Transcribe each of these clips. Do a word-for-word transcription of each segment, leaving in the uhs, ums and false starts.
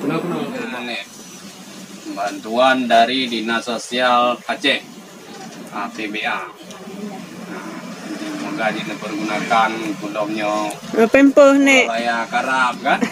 Nah, nih. Bantuan dari Dinas Sosial Aceh, A P B A. Nah, semoga jih dipergunakan, kudong nyoe. Eh, pempeuh, Nek. Raya karab, kan?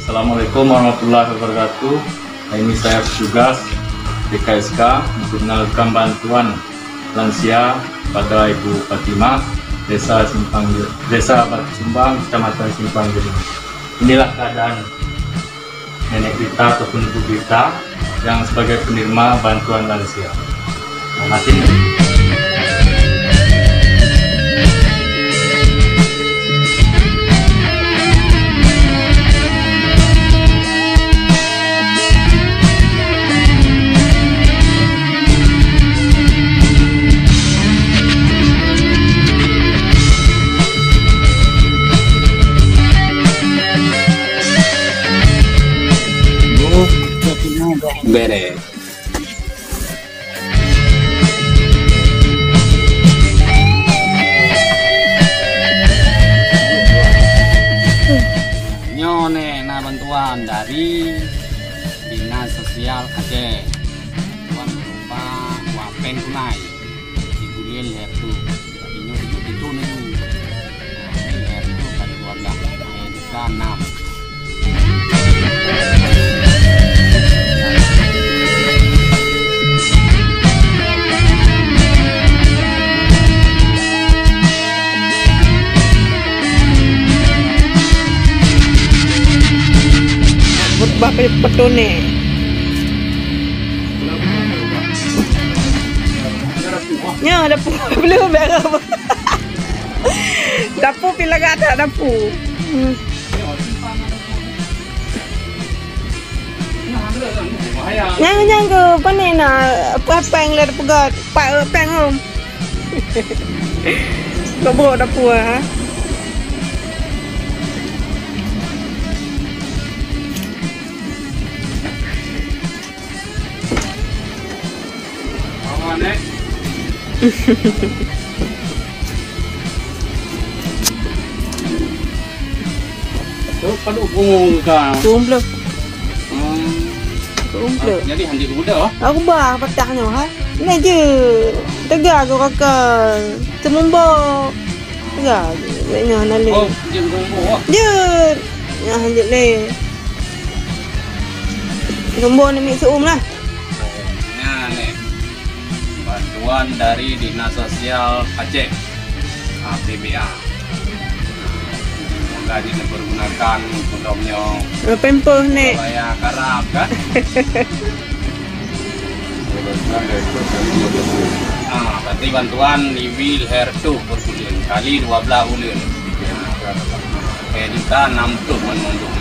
Assalamualaikum warahmatullahi wabarakatuh. Ini saya petugas D K S K untuk menyalurkan bantuan lansia pada Ibu Fatimah, Desa Simpang, Desa Batu Sumbang, Kecamatan Simpang Jeuling. Inilah keadaan nenek kita ataupun ibu kita yang sebagai penerima bantuan lansia. Nah, mati. Beres. Nyoe neh na bantuan dari Dinas Sosial Aceh. Bantuan berupa wapen tunai. Di buleuen lhèe reutôh. Tapi nyoe di, di thôn nyoe. Nah, lhèe reutôh kali dua blah. Lhèe juta nam. Bah pe-, petone. Nyoe dapu belum beres. Dapu pih lagak that dapu. Hmm. Nyang, nyang ke, pane na, apa, péng lé peugöt, pat péng hom. Kebok dapu, ha. Aman, eh? Tu padub pungo ka. Kumpul. Hmm. Kumpul. Jadi handi muda, oh? Aku bah patah nyoh, ha? Ni je. Tega aku kakak. Temumbok. Tega. Nyoh nali. Oh, je temumbok, oh. Je. Nyoh je le. Temumbok ni mik seum lah. Nyan, eh. Bantuan dari Dinas Sosial Aceh, A P B A. Semoga jih dipergunakan untuk nyoe. Eh, pempeuh, Nek. Supaya karab, kan? Ah, berarti bantuan lhèe reutôh per buleuen kali dua blah buleuen. Lhèe juta nam reutôh ngon mandum.